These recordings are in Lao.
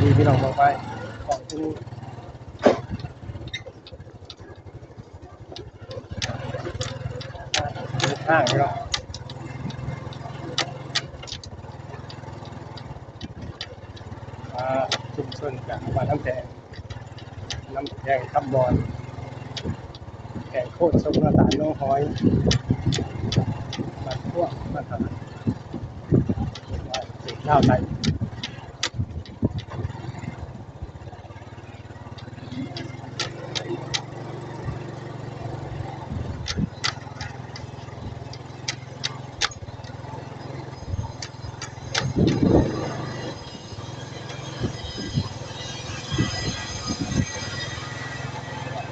ທີ່ພີ່ນ້ອງເບິ່ງໄປຂອງທີ່ນີ້ ທາງເນາະ ອ່າ ຊຸມຊົນຈາກບ້ານນ້ຳແທງ ນ້ຳແທງຄຳບອນ ແຂວງໂຄນສົມໜ້າຕານໜອງຫອຍ ບ້ານພວກ ບ້ານທະຫານ ເຂດລາວໄທ.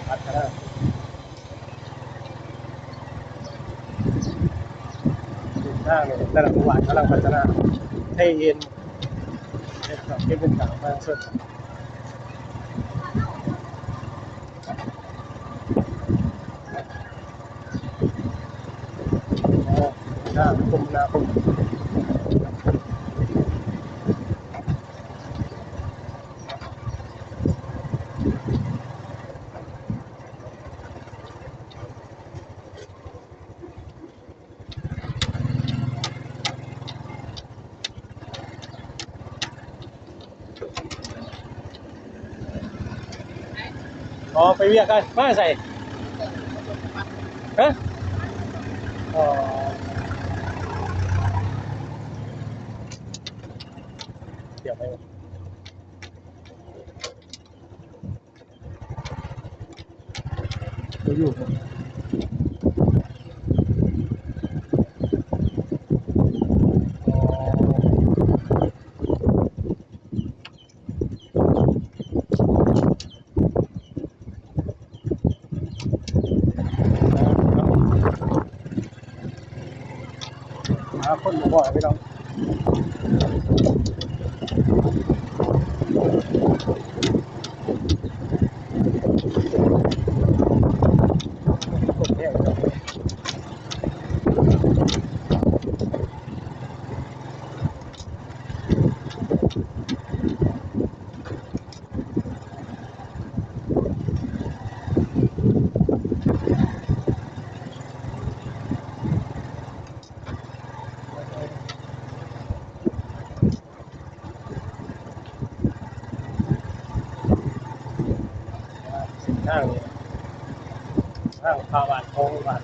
ພັດທະນາ ເສັ້ນທາງນີ້ແຕ່ລະໝູ່ບ້ານກຳລັງພັດທະນາ ເທເອັນ ເຮັດເປັນເຂດເປັນກາງປະຊາຊົນ. ອໍ ທາງຄົມມະນາຄົມ. ອໍ ໄປວຽກກັນ ມາໃສ? ຮະ? ອໍ ດຽວໄປ ບໍ່ຢູ່ບໍ່? ອໍ ຫາຄົນບໍ່ພໍແລ້ວພີ່ນ້ອງ. ເສັ້ນທາງນີ້ ທາງເຂົ້າບ້ານຂອງບ້ານ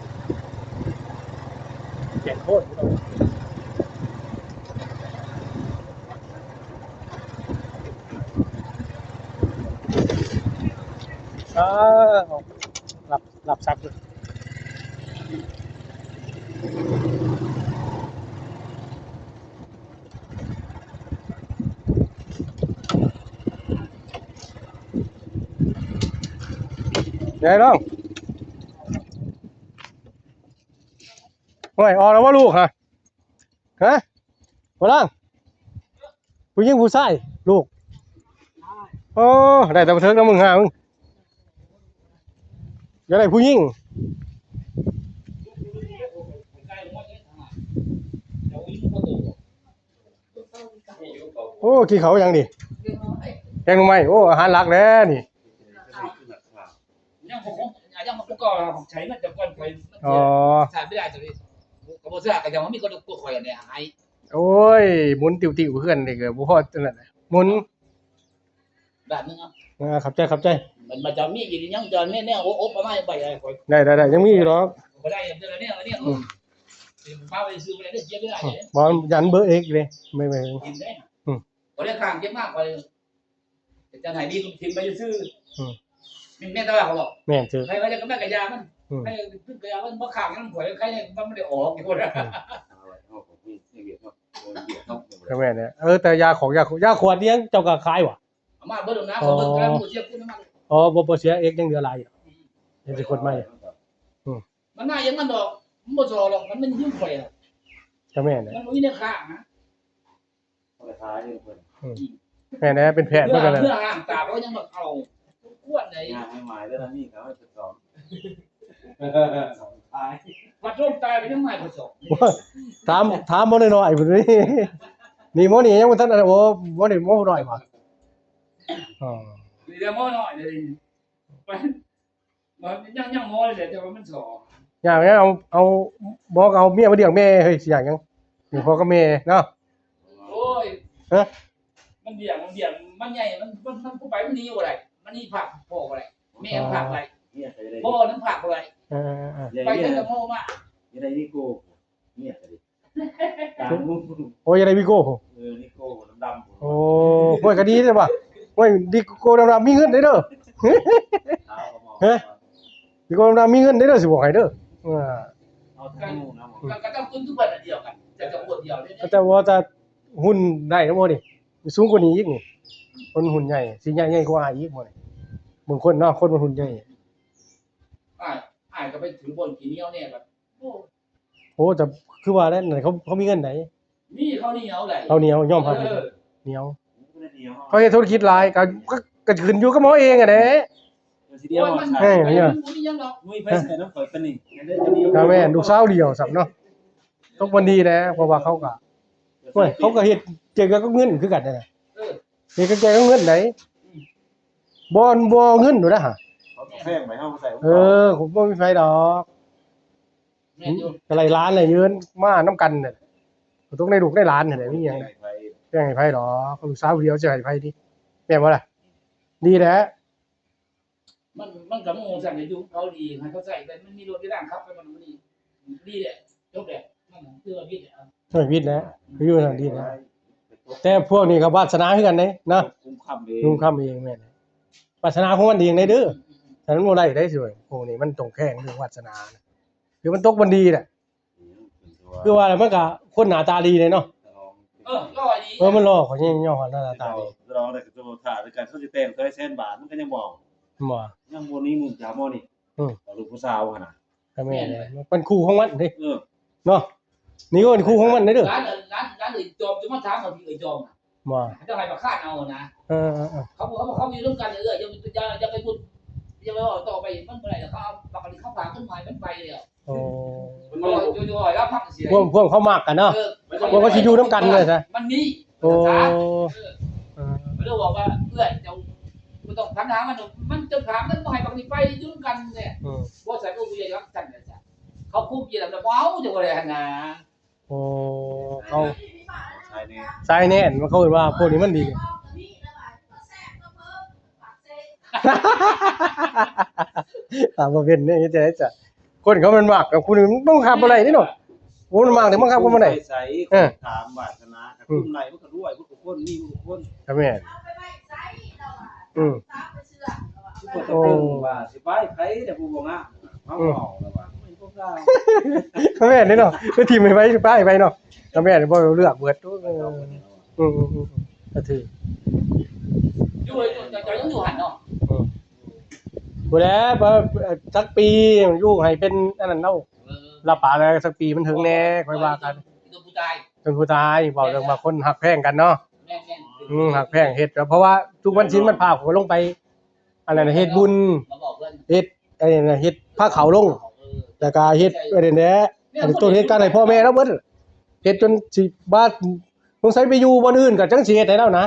ແກ່ນໂພນ ເອີ ລັບ ລັບສັກເລີຍ. ໄດ້ແລ້ວ ໂອ້ຍ ອອກແລ້ວບໍ່ລູກ ຮະ? ຮະ? ບໍ່ລາງ ຜູ້ຍິງຜູ້ຊາຍ ລູກ? ໂອ້ ໄດ້ແຕ່ບໍ່ເຖິກນຳມຶງ ຫາມຶງ ຢາກໄດ້ຜູ້ຍິງ. ໂອ້ ກິນເຂົ້າຫຍັງນີ້? ແກງໜໍ່ໄມ້. ໂອ້ ອາຫານຫຼັກແລ້ວນີ້. ຍັງບໍ່ຄົບ ຍັງບໍ່ຄືເກົ່າ ໃຊ້ເງິນຈາກກ່ອນຂ້ອຍ. ອໍ ໃຊ້ບໍ່ໄດ້ຕົວນີ້ ກໍບໍ່ເຊື່ອ ກໍຍັງມີຄົນກວດຂ້ອຍແດ່ໃຫ້. ໂອ້ຍ ໝູນຕິວໆ ເຮືອນນີ້ກໍບໍ່ພໍຕົວນັ້ນ ໝູນ. ບາດໜຶ່ງເນາະ. ອ່າ ຂອບໃຈ ຂອບໃຈ. ມັນ ມັນຈະມີອີກຫຍັງຈະແນວ ແນວອົບເອົາມາໃຫ້ຂ້ອຍ. ໄດ້ ໄດ້ ໄດ້ ຍັງມີຢູ່ດອກ. ບໍ່ໄດ້ເທື່ອແນວ ແນວ ອືມ ຊິພາໄປຊື້ບໍ່ໄດ້ເດ້ ເສຍເວລາເດ້. ອືມ ບໍ່ ຢ້ານເບີເອກເດ້ ແມ່ນ ແມ່ນ ກິນເດ້. ອືມ ບໍ່ໄດ້ຂ້າງເກັບມາ ຂ້ອຍຈະໃຫ້ດີ ຖິ້ມໄປຊື່ໆ. ອືມ ແມ່ນ ແມ່ນຕາວ່າເຂົາບອກ. ແມ່ນຊື່ ໃຜວ່າຈະກະແມ່ນກະຢາມັນ. ອືມ ໃຜຂຶ້ນກະຢາມັນ ບໍ່ຂ້າງນຳຂ້ອຍ ໃຜມັນບໍ່ໄດ້ອອກຢູ່ພຸ້ນ. ອືມ ກະແມ່ນແຫຼະ. ເອີ ແຕ່ຢາຂອງ ຢາ ຢາຂວດນີ້ເຈົ້າກໍຂາຍຫວາ? ເອົາມາເບິດແລ້ວນະ ເຂົາເບິ່ງກຳລັງບໍ່ເສຍຄືນຳມັນ. ອໍ ບໍ່ ບໍ່ເສຍເອກ ຍັງເຫຼືອຫຼາຍຢູ່ ຍັງຊິຂົດໃໝ່. ອືມ ມັນມາຢ່າງນັ້ນດອກ ມັນບໍ່ຊໍດອກ ມັນ ມັນຍືມຂ້ອຍ. ກໍແມ່ນແຫຼະ ມັນບໍ່ມີແນວຄ້າງນະ. ອືມ ແມ່ນແຫຼະ ເປັນແພດເພິ່ນກໍໄດ້ ເພື່ອຫ້າມຕາ ເຂົາຍັງມາເອົາ ຄວນໃດ ຍ່າງໃໝ່ໆ ເດີ ລະມີເຂົາເປັນສອງ ສອງທ້າຍ ພັດລົມຕາຍໄປຍັງໃໝ່ກວ່າສອງ. ຖາມ ຖາມໝໍນ້ອຍໆ ພຸ້ນນີ້ ນີ້ໝໍນີ້ຍັງບໍ່ທັນ ໂອ້ ໝໍນີ້ໝໍຜູ້ນ້ອຍຫວາ? ອໍ ມີແຕ່ໝໍນ້ອຍເດ ມັນ ມັນຍັງ ຍັງໝໍນີ້ແຫຼະ ແຕ່ວ່າມັນຊໍ ຢ່າງນັ້ນເອົາ ເອົາ ໝໍກໍເອົາເມຍມາລ້ຽງແມ່ເຮີ້ຍ ຊິຢ່າງຫຍັງ ຢູ່ພໍ່ກັບແມ່ເນາະ. ໂອ້ຍ ຮະ ມັນລ້ຽງ ມັນລ້ຽງ ມັນໃຫຍ່ ມັນ ມັນ ມັນໄປ ມັນໜີບໍ່ໄດ້ ມັນໜີພາກພໍ່ບໍ່ໄດ້ ແມ່ພາກໄດ້ ພໍ່ນຳພາກບໍ່ໄດ້ ເອີໆໆ ໄປໃສກໍເມົາມາ ຢ່າໄດ້ນິໂກ້ ເມຍກໍດີ ໂອ້ຍ ຢາກໄດ້ວີໂກ້ ເອີ ນິໂກ້ດຳໆ ໂອ້ ໂອ້ຍ ກໍດີເດ້ວ່າ ໂອ້ຍ ນິໂກ້ດຳໆ ມີເງິນເດ້ເດີ ຮະ ນິໂກ້ດຳໆ ມີເງິນເດ້ເດີ ຊິບອກໃຫ້ເດີ ເອີ ເອົາທາງໜູນຳ ກໍຕ້ອງຄົນຄືເພິ່ນອັນດຽວກັນ ຈະ ຈະຄົນດຽວເດ້ ແຕ່ວ່າ ແຕ່ຫຸ່ນໄດ້ນຳບໍ່ນີ້ ສູງກວ່ານີ້ອີກນີ້ ຄົນຫຸ່ນໃຫຍ່ ຊິໃຫຍ່ ໃຫຍ່ກວ່າອ້າຍອີກບໍ່ນີ້ ບາງຄົນເນາະ ຄົນມັນຫຸ່ນໃຫຍ່ ອ້າຍ ອ້າຍກໍໄປຖືບ່ອນຂີ້ໜຽວແດ່ບັດ ໂອ້ ໂອ້ ແຕ່ຄືວ່າແຫຼະ ເຂົາ ເຂົາມີເງິນໃດ໋ ມີ ເຂົາໜຽວໃດ໋ ເຂົາໜຽວ ຍອມຮັບ ເອີ ໜຽວ ເຂົາເຮັດທຸລະກິດຫຼາຍ ກໍ ກໍ ກໍຂຶ້ນຢູ່ກັບເຮົາເອງຫັ້ນແຫຼະ ໂອ້ຍ ມັນ ເອີ ມັນບໍ່ມີຫຍັງດອກ ມີໃຜໃສ່ນຳຂ້ອຍປານນີ້ ກໍແມ່ນ ລູກສາວດຽວຊ້ຳເນາະ ຕົກບ່ອນດີແຫຼະ ເພາະວ່າເຂົາກໍ ໂອ້ຍ ເຂົາກໍເຮັດກ່ຽວກັບເງິນຄືກັນຫັ້ນນະ ເອີ ເຮັດກ່ຽວກັບເງິນໃດ໋ ອືມ ບໍ່ ບໍ່ເງິນໂດດນະ ເຂົາກໍແພງໄປເຮົາໃສ່ ເອີ ບໍ່ມີໃຜດອກ ແມ່ນຢູ່ ກໍໄລ່ຫຼານໄລ່ເຍືອນມານຳກັນແຫຼະ ກໍຕົກໃນລູກໃນຫຼານຫັ້ນແຫຼະ ມີຫຍັງ ແບ່ງໃຫ້ໃຜດອກ ລູກສາວຜູ້ດຽວຊິໃຫ້ໃຜຕິ ແມ່ນບໍ່ລະ ດີແຫຼະ ມັນ ມັນກໍບໍ່ຮູ້ຊັ້ນ ຢູ່ເຂົາດີ ໃຫ້ເຂົາໃຊ້ໄປ ມັນມີລົດມີລາງຂັບໄປ ມັນນີ້ ດີແຫຼະ ຈົບແຫຼະ ມັນຄືວ່າຜິດແຫຼະ ເອີ ຜິດແຫຼະ ຄືຢູ່ຫັ້ນດີແຫຼະ ແຕ່ພວກນີ້ກໍວາດສະໜາຄືກັນເດ້ນະ ກຸມຄຳເອງ ກຸມຄຳເອງ ແມ່ນ ວາດສະໜາຂອງມັນເອງເດ້ ອືມ ແຕ່ມັນບໍ່ໄດ້ເດ້ ພວກນີ້ມັນຕ້ອງແຂ່ງເລື່ອງວາດສະໜາ ຄືມັນຕົກມັນດີແຫຼະ ຄືວ່າແລ້ວມັນກໍຄົນໜ້າຕາດີເດ້ເນາະ ເອີ ຫຼໍ່ດີ ເອີ ມັນຫຼໍ່ ຂ້ອຍຍັງຍອມຮັບໜ້າຕາດີ ລອງໄດ້ກໍຖ້າຄືກັນ ເຂົາຊິແຕ່ງເທົ່າໃດແສນບາດ ມັນກໍຍັງບໍ່ເອົາ ບໍ່ ຍັງບໍ່ໜີໝູ່ຈາໝໍນີ້ ອືມ ເອົາລູກຜູ້ສາວຫັ້ນນະ ກໍແມ່ນແຫຼະ ເປັນຄູ່ຂອງມັນເດ້ ເອີ ເນາະ ນີ້ກໍເປັນຄູ່ຂອງມັນເດ້ ຫຼານ ຫຼານ ຫຼານເອີ່ຍຈອມ ຈະມາຖາມວ່າເອີ່ຍຈອມ ບໍ່ ເຈົ້າໃຫ້ປະຄານເອົານະ ເອີໆໆ ເຂົາ ເຂົາ ເຂົາຢູ່ນຳກັນເອີ ຢ່າ ຢ່າ ຢ່າໄປພຸດ ຢ່າໄປເວົ້າຕໍ່ໄປ ມັນບໍ່ໄດ້ດອກ ເຂົາເອົາປາກກະດິນ ເຂົາຝາກເງິນໃຫ້ມັນໄປແລ້ວ ໂອ້ ມັນບໍ່ໄດ້ຢູ່ ຢູ່ໃຫ້ລາວພັກເສຍ ພວກ ພວກເຂົາມັກກັນເນາະ ເອີ ພວກເຂົາຊິຢູ່ນຳກັນວ່າຊະ ມັນນີ້ ໂອ້ ເອີ ເອີ ເພິ່ນບອກວ່າເອື້ອຍເຈົ້າບໍ່ຕ້ອງພັນຫາມັນ ມັນຈະຖາມ ມັນບໍ່ໃຫ້ບັກນີ້ໄປຢູ່ນຳກັນແຫຼະ ອືມ ບໍ່ໃສ່ຜູ້ໃຫຍ່ຮັກກັນ ເຂົາຄຸມຢູ່ແລ້ວບໍ່ເອົາ ເຈົ້າບໍ່ໄດ້ຫັ້ນນາ ໂອ້ ເຂົາ ສາຍແໜ້ນ ສາຍແໜ້ນ ມັນ ເຂົາເອີ້ນວ່າພວກນີ້ມັນດີ ອ່າ ບໍ່ເປັນເດ້ ເຮັດຈັ່ງໃດຊະ ຄົນເຂົາມັນມັກ ແຕ່ຜູ້ນີ້ມັນບັງຄັບບໍ່ໄດ້ເດ້ເນາະ ໂອ້ ມັນມັກນີ້ບັງຄັບກໍບໍ່ໄດ້ ໄປໃສ ເອີ ຖາມວາດສະໜາ ຖ້າ ອືມ ກຸມໄດ້ມັນກໍລວຍ ມັນກໍຄົນ ມີມັນກໍຄົນ ກໍແມ່ນ ອືມ ໂອ້ ວ່າຊິໄປໃຜແຕ່ຜູ້ບໍ່ງາມ ມາເວົ້າແລ້ວວ່າເປັນພວກລາວ ກໍແມ່ນເດ້ເນາະ ໄປຖິ້ມໃຫ້ໃຜ ໄປໃຜເນາະ ກໍແມ່ນ ບໍ່ເລືອກເບິດ ເອີ ອືມໆໆ ກໍຖືກ ຢູ່ ເຈົ້າ ເຈົ້າຍັງຢູ່ຫັ້ນເນາະ ອືມ ບໍ່ແລ້ວ ຈັກປີ ຢູ່ໃຫ້ເປັນອັນນັ້ນເນາະ ເອີ ລະປາກແລ້ວ ຈັກປີມັນເຖິງແດ່ ຄ່ອຍວ່າກັນ ເປັນຜູ້ຕາຍ ເປັນຜູ້ຕາຍ ເວົ້າເລື່ອງວ່າຄົນຮັກແພງກັນເນາະ ແມ່ນໆ ອືມ ຮັກແພງເຮັດ ເພາະວ່າທຸກວັນສິນວັນພະ ຂ້ອຍກໍລົງໄປ ອັນນັ້ນເຮັດບຸນ ເຮັດ ອັນນັ້ນເຮັດພາເຂົ້າລົງ ແລ້ວກໍເຮັດອັນນັ້ນແຫຼະ ອັນຕົ້ນເຮັດການໃຫ້ພໍ່ແມ່ລາວເບິດ ເຮັດຈົນຊິບາດ ສົງໄສໄປຢູ່ບ່ອນອື່ນກໍຈັ່ງຊິເຮັດໃຫ້ລາວນະ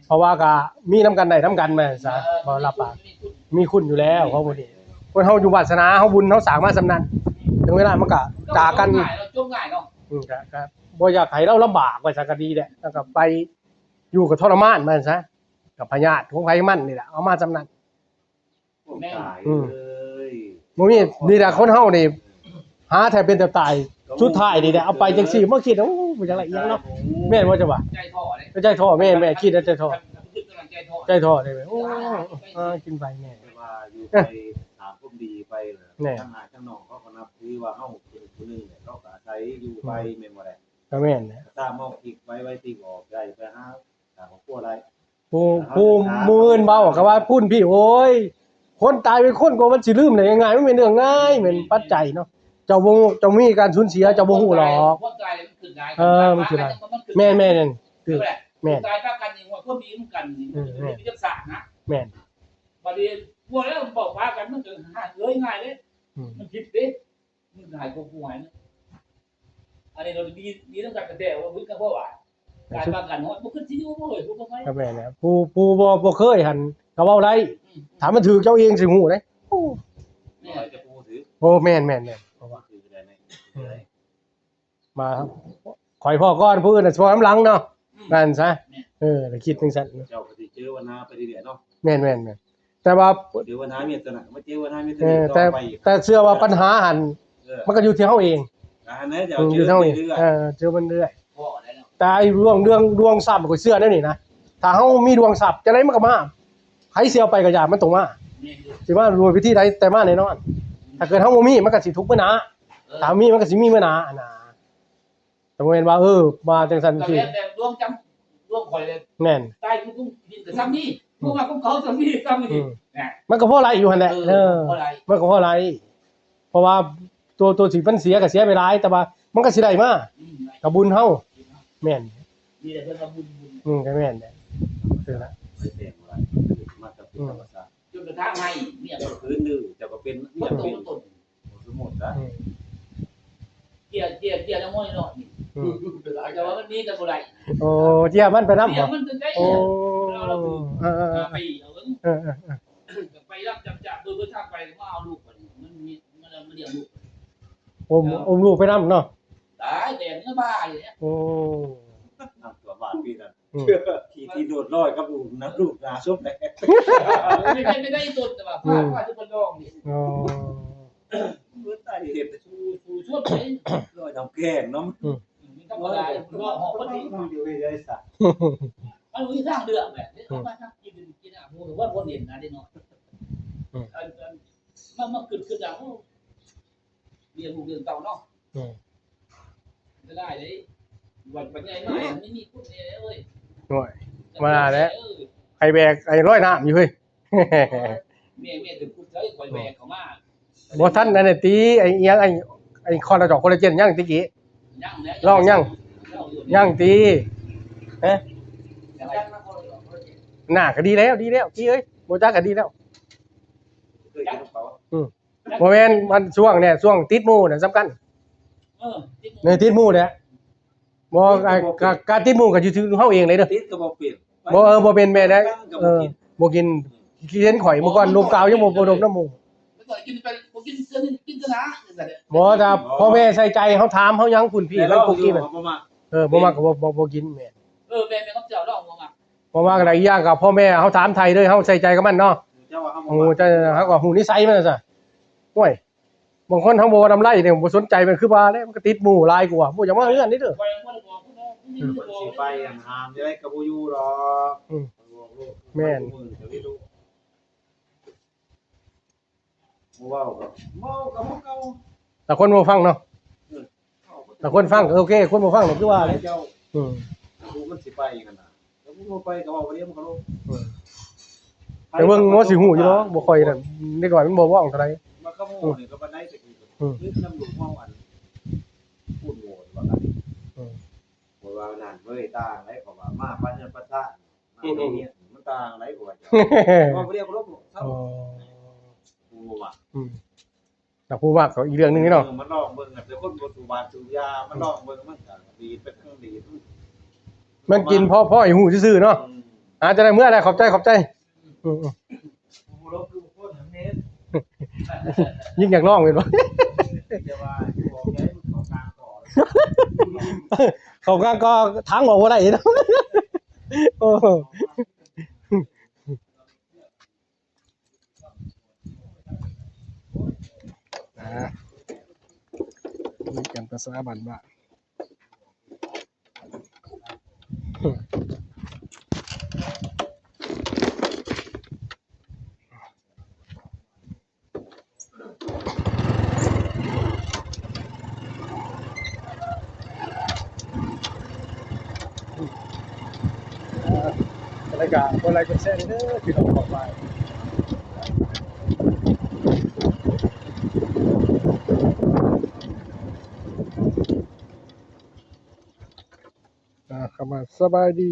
ເພາະວ່າກໍມີນຳກັນໄດ້ນຳກັນ ແມ່ນຊະ ເອີ ບໍ່ລະປາກ ມີຄຸນຢູ່ແລ້ວ ເພາະມື້ນີ້ຄົນເຮົາຢູ່ວາດສະໜາ ເຮົາບຸນເຮົາສ້າງມາສ່ຳນັ້ນ ເຖິງເວລາມັນກໍຈາກກັນ ຈົບງ່າຍເນາະ ຈົບງ່າຍເນາະ ອືມ ກໍ ກໍບໍ່ຢາກໃຫ້ລາວລຳບາກ ວ່າຊັ້ນກໍດີແຫຼະ ແລ້ວກໍໄປຢູ່ກໍທໍລະມານ ວ່າຊັ້ນຊະ ກັບພະຍາດຂອງໃຜມັນນີ້ແຫຼະ ເອົາມາສ່ຳນັ້ນ ແມ່ນ ອືມ ບໍ່ມີ ນີ້ແຫຼະ ຄົນເຮົານີ້ ຫາແທບເປັນແທບຕາຍ ສຸດທ້າຍນີ້ແຫຼະ ເອົາໄປຈັ່ງຊີ້ ມາຄິດ ໂອ້ ບໍ່ຈັກລະອຽດເນາະ ແມ່ນບໍ່ເຈົ້າວ່າ ໃຈທໍ້ເດ້ ໃຈທໍ້ ແມ່ນໆ ຄິດແລ້ວໃຈທໍ້ ໃຈທໍ້ ໃຈທໍ້ເດ້ ໂອ້ ຫາກິນໄປແມ່ນ ແຕ່ວ່າຢູ່ໄປຖາມຄວາມດີໄປ ແມ່ນ ທາງອ້າຍທາງນ້ອງເຂົາກໍນັບຖືວ່າເຮົາເປັນຜູ້ໜຶ່ງ ເຂົາກໍອາໄສຢູ່ໄປ ອືມ ແມ່ນບໍ່ລະ ກໍແມ່ນແຫຼະ ຕາມເຮົາຄິດໄປ ໄວ້ຕິອອກໄດ້ ໄປຫາ ສ້າງຄອບຄົວໄດ້ ຜູ້ ຜູ້ ຜູ້ອື່ນເວົ້າກໍວ່າພຸ້ນພີ່ ໂອ້ຍ ຄົນຕາຍເປັນຄົນກໍມັນຊິລືມໄດ້ງ່າຍໆ ມັນແມ່ນເລື່ອງງ່າຍ ແມ່ນປັດໄຈເນາະ ເຈົ້າບໍ່ ເຈົ້າມີການສູນເສຍ ເຈົ້າບໍ່ຮູ້ດອກ ເອີ ມັນຄື ແມ່ນໆ ຄື ແມ່ນ ຕາຍປະກັນນີ້ ຄົນມີນຳກັນນີ້ ເອີ ແມ່ນ ມີຈັກສາກນະ ແມ່ນ ບັດນີ້ພວກແລ້ວເວົ້າປາກັນ ມັນກໍຫາຍເລີຍງ່າຍເດ້ ອືມ ມັນຜິດເດ້ ມັນຫາຍກວ່າຜູ້ຫາຍນະ ອັນນີ້ເຮົາມີ ມີນຳກັນແຕ່ວ່າ ເພິ່ນກໍບໍ່ວ່າ ການປະກັນຮອດບໍ່ຄືຊິຢູ່ບໍ່ເອີຍ ຜູ້ບໍ່ໄປ ກໍແມ່ນແຫຼະ ຜູ້ ຜູ້ບໍ່ ບໍ່ເຄີຍຫັ້ນກໍເວົ້າໄດ້ ອືມ ຖ້າມັນຖືກເຈົ້າເອງຊິຮູ້ເດ້. ໂອ້ ແມ່ນ ຈະຜູ້ຖືກ ໂອ້ ແມ່ນໆໆ ເພາະວ່າ ອືມ ມາຂ້ອຍພໍ້ກ່ອນ ຜູ້ອື່ນນະພໍ້ນຳຫຼັງເນາະ ອືມ ວ່າຊັ້ນຊະ ແມ່ນ ເອີ ກໍຄິດຈັ່ງຊັ້ນ ເຈົ້າກໍຊິເຈີບັນຫາໄປເລື້ອຍໆເນາະ ແມ່ນໆໆ ແຕ່ວ່າ ເຈີບັນຫາມີແຕ່ນັ້ນ ມາເຈີບັນຫາມີແຕ່ ເອີ ນີ້ ແຕ່ ຕໍ່ໄປ ແຕ່ເຊື່ອວ່າ ເອີ ບັນຫາຫັ້ນ ເອີ ມັນກໍຢູ່ທີ່ເຮົາເອງ ອັນນັ້ນແຫຼະ ເອີ ເຈົ້າເຈີມັນເລື້ອຍ ເອີ ເຈີມັນເລື້ອຍ ພໍແລ້ວເນາະ ແຕ່ດວງ ເລື່ອງດວງຊໍ້າ ຂ້ອຍເຊື່ອແນວນີ້ນະ ຖ້າເຮົາມີດວງຊໍ້າ ຈັ່ງໃດມັນກໍມາ ໃຜຊິເອົາໄປກໍຢ່າ ມັນຕ້ອງມາ ແມ່ນຢູ່ ຊິມາດ້ວຍວິທີໃດ ແຕ່ມາແນ່ນອນ ອືມ ຖ້າເກີດເຮົາບໍ່ມີ ມັນກໍຊິທຸກເມື່ອໜ້າ ເອີ ຖ້າມີ ມັນກໍຊິມີມື້ໜ້າຫັ້ນນະ ແຕ່ບໍ່ແມ່ນວ່າ ເອີ ມາຈັ່ງຊັ້ນ ກໍ ຈັ່ງຊີ້ ແມ່ນແບບດວງຈຳ ດວງຂ້ອຍເລີຍ ແມ່ນ ຕາຍຄືລຸງດິນກໍຊ່ຳນີ້ ອືມ ບໍ່ວ່າຂອງເຂົາຊ່ຳນີ້ ຊ່ຳນີ້ ອືມ ນະ ມັນກໍພໍໄລ່ຢູ່ຫັ້ນແຫຼະ ເອີ ເອີ ມັນກໍພໍໄລ່ ມັນກໍພໍໄລ່ ເພາະວ່າຕົວ ຕົວທີ່ມັນເສຍກໍເສຍໄປຫຼາຍ ແຕ່ວ່າມັນກໍຊິໄດ້ມາ ອືມ ກໍບຸນເຮົາ ແມ່ນ ມີແຕ່ເພິ່ນວ່າບຸນ ບຸນ ອືມ ກໍແມ່ນແຫຼະ ເອີ ນະ ໄປແຕ່ງວ່າ ມາກັບ ອືມ ທຳມະຊາດ ຈົນກະທັ່ງໃຫ້ເມຍ ຄືນໜຶ່ງເຈົ້າກໍເປັນເມຍ ເປັນຕົ້ນ ສົມມຸດນະ ອືມ ເຈ້ຍ ເຈ້ຍ ເຈ້ຍແລ້ວມອຍເນາະນີ້ ອືມ ແຕ່ວ່າມັນໜີກັນບໍ່ໄດ້ ໂອ້ ເຈ້ຍມັນໄປນຳ ເຈ້ຍມັນໄປໄກ ໂອ້ ເອີ ເອີ ເອີ ເອີ ໄປເອົາເບິ່ງ ເອີ ເອີ ເອີ ໄປຮັບຈ້າງຈາກເບິ່ງ ເບິ່ງທາງໄປ ມາເອົາລູກບັດນີ້ ມັນມີ ມັນ ມັນລ້ຽງລູກ ອົມ ເອີ ອົມລູກໄປນຳເນາະ ຕາຍແດດເມືອບ້າຢູ່ແລ້ວ ໂອ້ ນຳຕົວບ້ານພີ່ນັ້ນ ອືມ ຂີ່ ຂີ່ລົດລອຍກັບລູກນຳ ລູກໜ້າສົບແຫຼະ ເປັນໄປໄດ້ຕົ້ນ ແຕ່ວ່າພາ ອືມ ພາທີ່ເພິ່ນລອງນີ້ ອໍ ເພິ່ນໄດ້ເຮັດ ສູ້ ສູ້ຊົນໄປ ລອຍນ້ຳແຂງເນາະ ອືມ ມັນທຳມະດາ ລອຍຮອກມັນນີ້ ຢູ່ໃນໃສ ມັນມີທາງເລືອກແຫຼະ ອືມ ເອົາມາທຳກິນ ກິນອາ ບໍ່ວ່າບໍ່ເຫັນນະເດັກນ້ອຍ ອືມ ອັນ ອັນ ມາ ມາຄຶດ ຄຶດວ່າ ໂອ້ ລ້ຽງລູກລ້ຽງເຕົ້າເນາະ ອືມ ເສຍດາຍເດ້ ບັດ ບັດໃຫຍ່ມາ ມັນມີຄຸດແດ່ເວີຍ ໂອ້ຍ ທຳມະດາແຫຼະ ເອີ ໃຜແບກ ໃຜລອຍນ້ຳຢູ່ເຮີ້ຍ ແມ່ ແມ່ຖືກຄຸດໃສ່ ຂ້ອຍແບກເຂົ້າມາ ບໍ່ທັນອັນນັ້ນຕິ ໄອ້ອີ່ຫຍັງ ໄອ້ ໄອ້ຄອນລະຈອກ ຄອລລາເຈນ ຍັງຕິກີ້ ຍັງແຫຼະ ລອງຍັງ ຍັງຢູ່ ຍັງຕິ ຮະ ຍັງ ໜ້າກໍດີແລ້ວ ດີແລ້ວ ກີ້ເອີຍ ບໍ່ຈັກກໍດີແລ້ວ ເຄີຍກິນນຳເຂົາ ອືມ ບໍ່ແມ່ນ ມັນຊ່ວງນີ້ ຊ່ວງຕິດໝູ່ນະສຳຄັນ ເອີ ຕິດໝູ່ ເອີ ຕິດໝູ່ແຫຼະ ບໍ່ ການ ການ ການຕິດໝູ່ກໍຢູ່ທີ່ເຮົາເອງເລີຍເດີ ຕິດກໍບໍ່ເປັນ ບໍ່ ເອີ ບໍ່ເປັນແມ່ນແຫຼະ ເອີ ບໍ່ກິນ ຄືເຫັນຂ້ອຍເມື່ອກ່ອນ ລົມກາວຍັງບໍ່ ບໍ່ລົມນຳໝູ່ ແລ້ວກໍກິນໄປ ບໍ່ກິນເທື່ອໜຶ່ງ ກິນເທື່ອໜ້າ ບໍ່ ຖ້າພໍ່ແມ່ໃສ່ໃຈ ເຮົາຖາມ ເຮົາຫຍັງ ຄຸນພີ່ ແມ່ນບໍ່ກິນ ເອີ ບໍ່ມັກກໍບໍ່ ບໍ່ ບໍ່ກິນ ແມ່ນ ເອີ ແມ່ນ ແມ່ນຂອງເຈົ້າ ລອງບໍ່ມັກ ເພາະວ່າຫຼາຍຢ່າງກໍພໍ່ແມ່ເຮົາຖາມໄຖ່ເລີຍ ເຮົາໃສ່ໃຈກັບມັນເນາະ ເຈົ້າວ່າເຮົາບໍ່ ໂອ້ ມັກ ເຈົ້າ ເຮົາກໍຮູ້ນິໄສມັນຊະ ໂອ້ຍ ບາງຄົນເຮົາບໍ່ນຳໄລ່ນີ້ ບໍ່ສົນໃຈ ມັນຄືວ່າແຫຼະ ມັນກໍຕິດໝູ່ຫຼາຍກວ່າ ບໍ່ຢາກມາເຮືອນນີ້ເດີ ອືມ ມັນຊິໄປອັນຫ້າມຈັ່ງໃດກໍບໍ່ຢູ່ດອກ ອືມ ແມ່ນ ບໍ່ເວົ້າກໍ ເວົ້າກໍບໍ່ເວົ້າ ແຕ່ຄົນບໍ່ຟັງເນາະ ເອີ ຖ້າຄົນຟັງກໍໂອເຄ ຄົນບໍ່ຟັງກໍຄືວ່າແຫຼະ ເຈົ້າ ອືມ ຜູ້ມັນຊິໄປຫັ້ນນະ ແລ້ວຜູ້ບໍ່ໄປກໍເວົ້າໄປເດ້ ມັນກໍລົງ ອືມ ແຕ່ເບິ່ງງົວຊິຮູ້ຢູ່ເນາະ ບໍ່ຄ່ອຍນັ້ນ ເດັກນ້ອຍມັນບໍ່ວ່ອງເທົ່າໃດ ມາຂະໂມຍນີ້ກໍປານໃດແຕ່ກີ້ ອືມ ນຳລູກເຮົາອັນ ປູນໂຫວດວ່າກັນ ອືມ ເພາະວ່ານັ້ນເວີຍ ຕ່າງໃດ ເພາະວ່າມາປະເຮືອນປະຊາດ ອືມ ມັນຕ່າງໃດ ເພາະວ່າເຈົ້າ ເວົ້າໄປເລື່ອຍ ເຂົາລົບ ເອີ ບໍ່ວ່າ ອືມ ແຕ່ຜູ້ມັກກໍອີກເລື່ອງໜຶ່ງເນາະ ເອີ ມັນລອງເບິ່ງ ແຕ່ຄົນບໍ່ສູບຢາ ມັນລອງເບິ່ງ ມັນກໍດີ ເປັນເລື່ອງດີ ມັນກິນພໍ ພໍໃຫ້ຮູ້ຊື່ໆເນາະ ອືມ ອາ ຈັ່ງໃດ ເມືອແລ້ວ ຂອບໃຈ ຂອບໃຈ ອືມ ອືມ ບໍ່ລົບ ຄືບໍ່ຄົນຫັ້ນແມ່ນ ຍິ່ງຢາກລອງແມ່ນບໍ່ ແຕ່ວ່າບໍ່ໃຫຍ່ ເຂົ້າກາງກໍ ເຂົ້າກາງກໍທາງອອກບໍ່ໄດ້ເນາະ ໂອ້ ອ່າ ຄຸຍກັນພາສາບ້ານໆ ອ່າ ແລ້ວກໍກົດໄລກົດແຊເດີພີ່ນ້ອງປ້ອງປາຍ ອ່າ ເຂົ້າມາສະບາຍດີ.